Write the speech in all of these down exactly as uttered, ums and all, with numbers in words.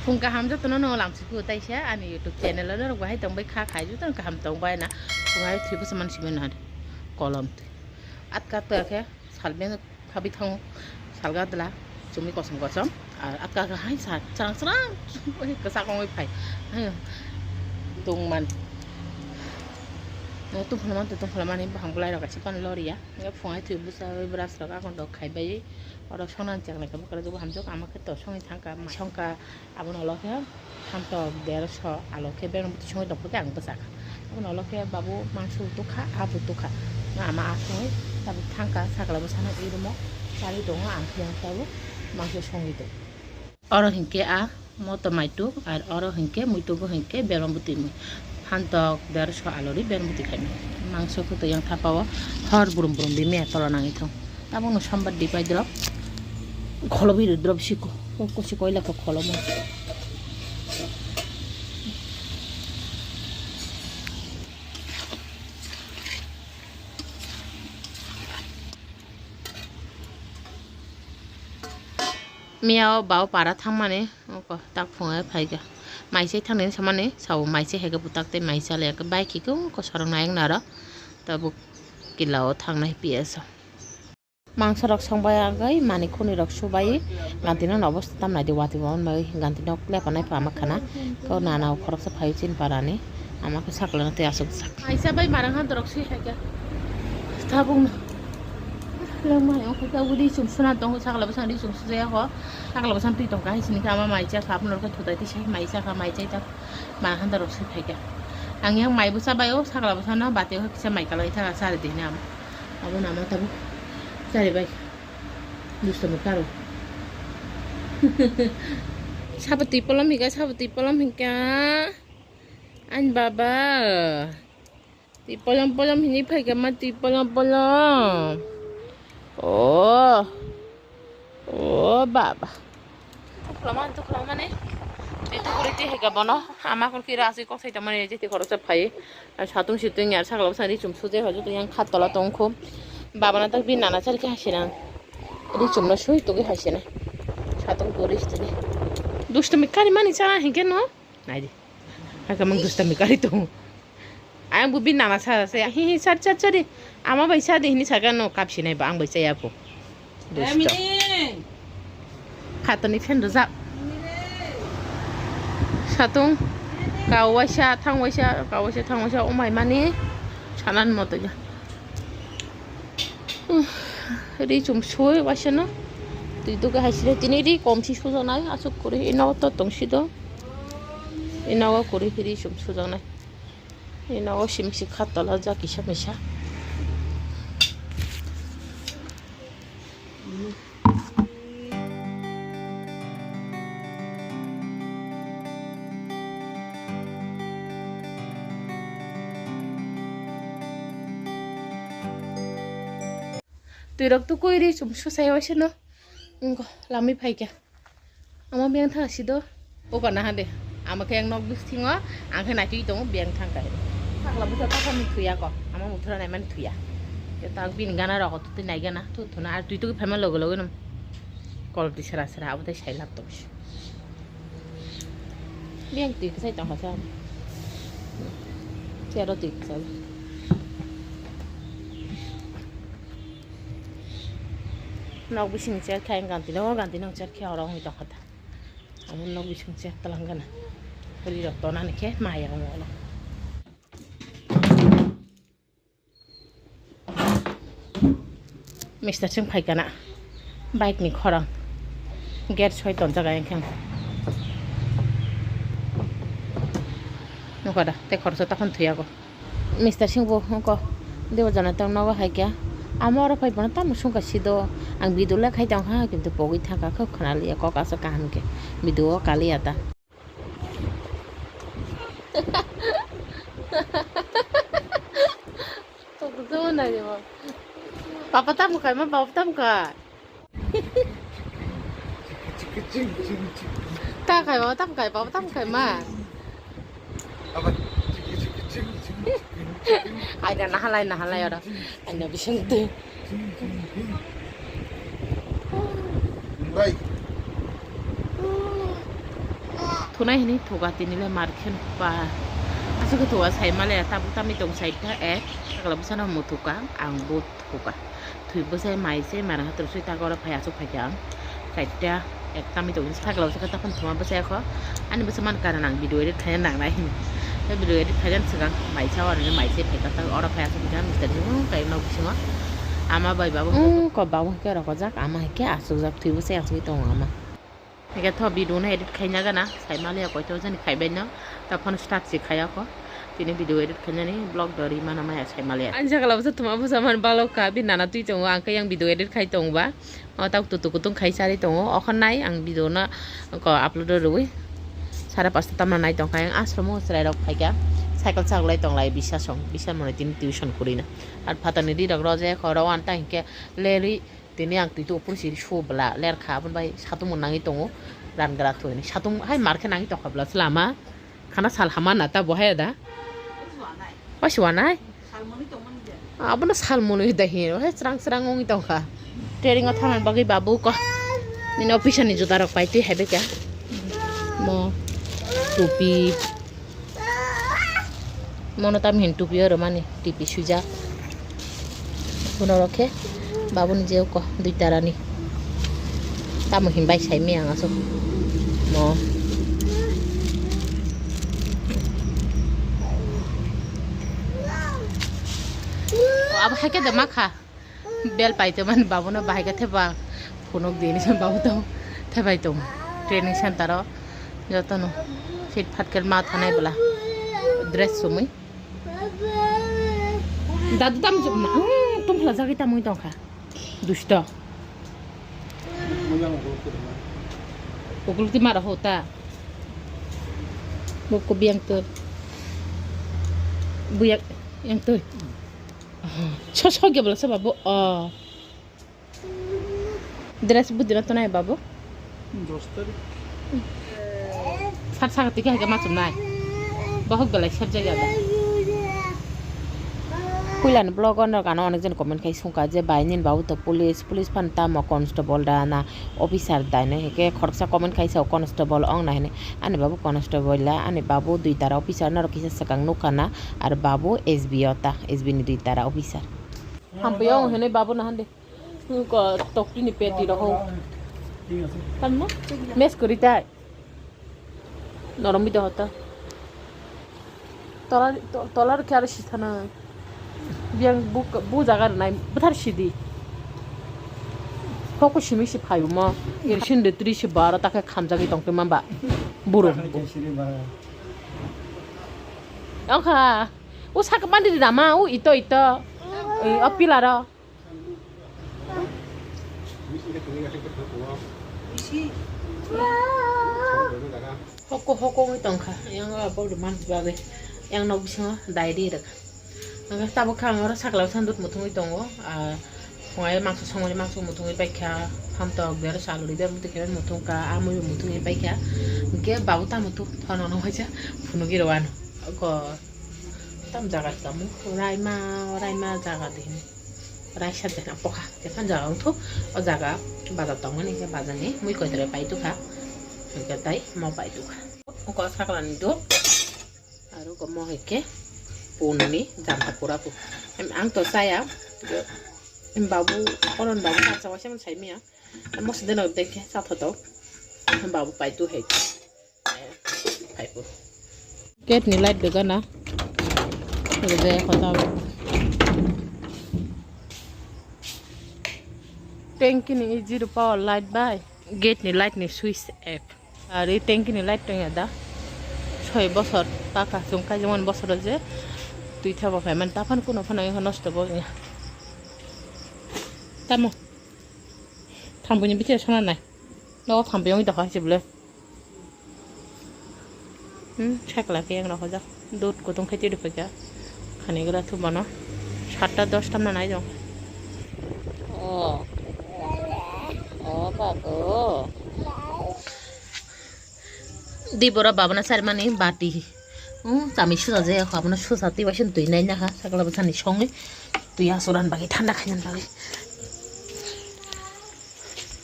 Phung kaham jotono no lamsiku taisa ani YouTube channel o norok bahai tongbai kha khai jotono kaham tongbai na phung hai thwi bwsa mansi mano kolom twi atka atka khe salbeng khabi thango salga dwla chumui kosom kosom ar atka atka hai sa chwrang chwrang kwchak wngwi phai tongman tongphla mani tongphla mani bahang bwlai rok kaisa phano loriya phung hai thwi bwsa brush rok akhon rok khaibai oro songna cheknai khe bwkra jogo hamjak ama khe to songwi thangkha songkha. Abono ulo khe thamtok derso alo khe bereng bwtwi songwi tongkha khe ang bwchakha. Abono ulo khe babu mangso bo tukha, abo tukha. Ama asongwi tabuk thangkha, sakla bwsano irumo charwi tongo, ang khe ang tabuk mangso songwi tongo. Oro hinkhe a moto maituk, ar oro hinkhe muitugo hinkhe bereng bwtwi mui. Phantok derso alori bereng bwtwi khaimani. Mangso khe to yang thapa o hor brum brum bimi tola nangwi thang. Tabukno sambar dipai drop. Kholobi rw drop siko. Ko siko ila ko kholomo. Miya o bau para thangmani oko tak phungai phaikha. Maisai thangni samani sao maisai haikhe butak tei maisai le bike hikhe oko sorok nayang naro tabuk kila o thangnai P S o. Mangso rok songbai agoi mani khuni rok subai ganti no obosta tam nai di wati bo bai ganti no lepanai pama khana ko nana o khoroksa phai chin parani ama khe sakla no tei asuk sak. Maisa bai marang han dorok sui hai khe tabuk no. Lengma yang khe tabuk di chum suna tongo sakla bwsang di chum sujaya ho sakla bwsang twi tongkha hai sini khe ama mai cha kha aboni rok khe thutai twi sai mai cha kha mai chai ta ma han dorok sui phai khe ang yang mai bwsa bai o sakla bwsang no bati o kisa mai kalai thang sa ri di na. Abo nama tabuk chari bai. Dusto mukaro. Sabo twi polom hika, sabo twi polom hika. Ani baba. Twi polom polom hini phaika ma twi polom polom. Oh. Oh baba. Tukhlamani, tukhlamani. Twi tukhuri twi hika bono. Ama kun kira aswi kok sai tamani je twi khoroksa phai. Ar satung situng yar sakla bwsang ri chum sujai hoju tong yang khat tola tong kho. Babana tak bi nana chari khe hasina. Ri chum no sui tugi hasina. Satung turis tini. Dustami kari mani chana hinkhe no. Nai di. Haka mang dustami kari tong. Ayang bu bi nana sa se hi hi sar sar sari. Ama bai sa di hini saga no kapsi nai ba ang bai chaya pho. Dusto. Emily. Khatoni phen rwjak. Satung kawaisa thangwaisa kawaisa thangwaisa umai mani sanan moto ya. Ri chum sui waisa no. Twi duga hai sile tini ri kom si sujaknai asuk kuri ino to tong si do. Ino kuri ri chum sujaknai. Ino simsi khattola ja kisa misa. Twirok tukui ri chum susai waisa no. Wngkha lami phaikha. Omo biyang thang si do. Obo naha de. Ama khe ang nok bisingo, ang khe naitwi tongo biyang thang khe. Sakla bwsa takhani thuya ko. Ama muthura naimani thuya. Khe tak bini gana rogo tutui nai gana. Thu thuna ar twi tugui phaima logo logo no. Kolti sera sera abo tai sai lap tong si. Biyang twi kwsai tong kha sa. Chair o twi kwsai. Nok bising chair khai ganti no ganti no chair khe oro wngwi tong kha ta. Abo nok bising chek talang gana. Ri rok tonani khe maya wngo. Mister sing phai kana. Bike ni khorang. Gate soi tonjak ayang khe. Nukha da, tei khoroksa tokon thuya go. Mister sing bo wngkha debo jana tong nogo hai khe amo oro phai phano tamo sungkha sido ang video le khai tong kha kintu pogwi thang kha khwna liya kok aswk kaham khe video o kaliya ta. Papa tamo khai ma papa tamo khai. Ta khai ba, tam khai ba, tam khai ma. Ai da nahalai nahalai oro. Ai no bising tu. Bai. Khwnai hwnwi thuka tini le mar khe ba. Aswk khe thuka sai ma le tabuk tamni tong side ta ek. Sakla bwsano muthukha ang bo thuka. Thwi bwsai mai se mara hatur sui ta goro phai aswk phai kha ang. Side ta ek tamni tong sakla bwsai khe taphang thuma bwsai kho. Ani bwsai man karan ang video edit khaina nang nai hwnwi. Video edit khaina swkang mai sa oro mai se phai kha oro phai aswk phai kha mister jung kai nok bisingo. Ama bai babu. Ko babu ke rokojak ama ke aswk jak thwi bwsai aswk tongo ama. Hingke tho video no edit khaina gana sai maliya koito jani khaibai no ta phano start se khaya kho tini video edit khainani vlog do ri mano maya sai maliya. Ani sakla bwsa thuma bwsa man balok ka bi nana twi tongo ang khe yang video edit khai tong ba o tak tutu kutung khai sari tongo okho nai ang video no ko upload rwi sara pasta tamna nai tong kha yang asromo chwrai rok phaikha cycle chaklai tonglai bisa song bisa mone tini tuition kurina ar phatani ri rok roje kho ro anta hingke leri. Tini ang twi to opor siri su bwla ler kha, aboni bai satung bo nangwi tongo, ran gra thwini. Satung hai mar khe nangwi tongkha bwla se lama. Khana sal hama na ta bo hai da. Oi suanai. Abono sal mwnwi da hin, hai srang srang wngwi tongkha. Training o thangna bagwi babu ko. Nini officer ni juda rok pai twi hai bai kha. Mo tupi. Mono tam hin tupi oro mani, tupi swijak. Bono rok khe babuni je oko dui tarani. Tamo hin bai sai maya ang aswk. Mo. Abo hai khe de ma kha. Bel paito mani babono bahai khe thepang phunuk dini babu tong thepai tong training center o jotono fit fat khe ma thanai bwla dress sumui. Dadu tam tum phala jagwi tamwi tongkha dusto. Ukulti mara hota. Bukku biang tu. Buyak yang tu. So so ge bwla sa babu. Oh. Dress budi na tonai babu. Dos tarik. Sat sat tiki hai ma chumnai. Bahuk belai sep jaga da. Puila ni blog on rok ano onek jon comment khai sungka je bai nin babu to police, police phan tamo constable da na officer da ne heke khoroksa comment khai sa constable ong na hene ani babu constable la ani babu dui tara officer norok kisa sakang nukha na ar babu S B o ta S B ni dui tara officer. Hampiyo ang hwnwi babu nahan de. Ko tokti ni peti roho. Tamno? Mes kuri tai. Norom bida hota. Tola tola rokhe aro sithana. Biang bu bu jaga nai bwthar sidi. Koko simi si phayu mo. Irsin de tri si baro ta khe khamjagwi tongtwi mamba. Buru. Angkha. O sak mandi di dama o ito ito. O pilaro. Hoko hoko wngwi tongkha yang abo rwmani bagwi yang nok bisingo diary rwkha. Hwnkhe tabuk khe ang oro sakla bwsano dut muthungwi tongo. Ah, phungai mangso songmani mangso muthungwi paikha, phantok bersa aluri bersa muthungwi paikha, amui bo muthungwi paikha. Hwnkhe babu tamo thok thono no waisa phunugwi rw ano. Oko tam jaga tamo raima raima jaga de hini. Raisa jena poka jephang jaga wngthok o jaga bazar tongmani hwnkhe bazarni mui koitwrwi paitokha hwnkhe tai mo paitokha. Oko saklani do aro oko mo hwnkhe punni janta pura pu. Em, ang to chaya, em, babu, oron babu kacha waisa man saimaya. Mo sede no dekhe chathotok. Em, babu paitu hai. Paipu. Gate ni light doga na. Doga ya kota. Tanki ni zero power light bai. Gate ni light ni switch F. Ari tanki ni light tong ya da. Soi bosor taka chwng kai jemon bosor je twi thabo phai man ta phan kuno phano nosto bo ya. Tamo. Thambuni bithi sona nai. Nogo thampi wngwi tongkha se bwle. Hmm, sakla khe yang rok hojak. Dut kutung khe tiri paikha. Khanigra thu bono. Satta dosta manai jong. Oh. Oh, babu. Di bora babana sari mani bati. Hmm, tami susa je, abono susa twi waisa twi nai nakha. Sakla bwsani songwi. Twi asoran bagwi thanda khainan bagwi.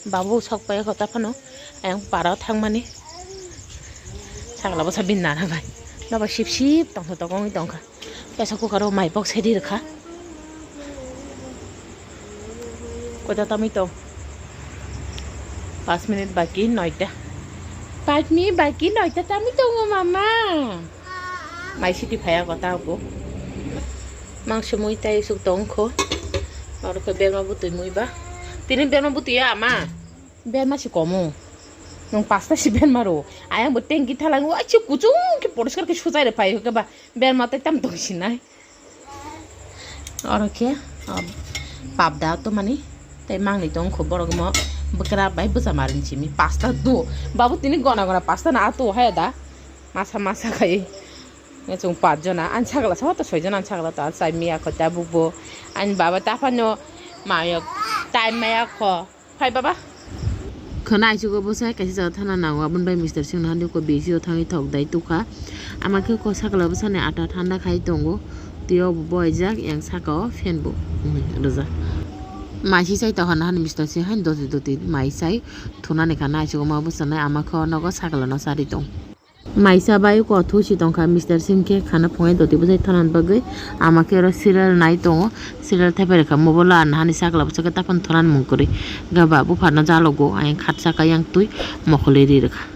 Babu sok pai kho ta phano ayang para thangmani. Chakla bwsa bini nana bai. Nobo sip sip tongtho tongwi tongkha. Kaisa kukaro mai bok sedi rwkha. Koita tamwi tong? Pas minute baki noita. Pas minute baki noita tamwi tongo mama. Mai siti phaya kota ko. Mangso mui tai suk tongkho. Oro khe berma butwi mui ba. Tini berma butwi ya ama. Berma si komo. Nung pasta si berma ro. Ayang bo tengki thalang wa chi kuchung ki poriskar ki sujai re pai ke ba. Berma tai tam tong sinai. Oro khe, ah, pap da to mani tei mangni tong kho borok mo bwkra bai bwsa marin simi pasta do. Babu tini gona gona pasta na ato haya da. Masa masa khai. Nge chung pat jona, ang chakla sa to soi jona, ang chakla to chai miya kho ta bukbo. Ang baba ta phano mayok time maya kho. Phai baba. Khwna aichugo bwsai kaisa jaga thana nango, aboni bai Mister Singh no handi ko B C O thangwi thok dai tukha. Ama khe ko sakla bwsani ata thanda khai tongo. Twiyo bo boijak yang saka o fan bo, hmm, rijak. Mai si chai tokha nahani Mister Singh haino doti doti mai chai thunani kha naichugo ma bwsani ama khe o nogo sakla no chari tong. Maisa bai kothu si tongkha, Mister Singh khe khana phungai doti bwsai thonani bagwi ama khe oro serial nai tongo, serial thepai rwkha mobile o, ano hani sakla bwsakhe taphano thonani mung kwrwi. Hwnkhe ba bupharno jalogo ayang khatsa kha yang twi mokholi ri rwkha.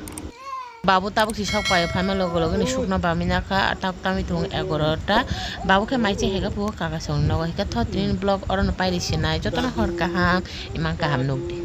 Babu tabuk si sok pai phaima logo logo ni sukno bamwi nakha, tabuk tamwi thung egarota. Babu khe mai chai hai khe phuo kaka songni nogo, hai khe tho tini vlog orono pairi sinai, jotono hor kaham, imang kaham nukdi.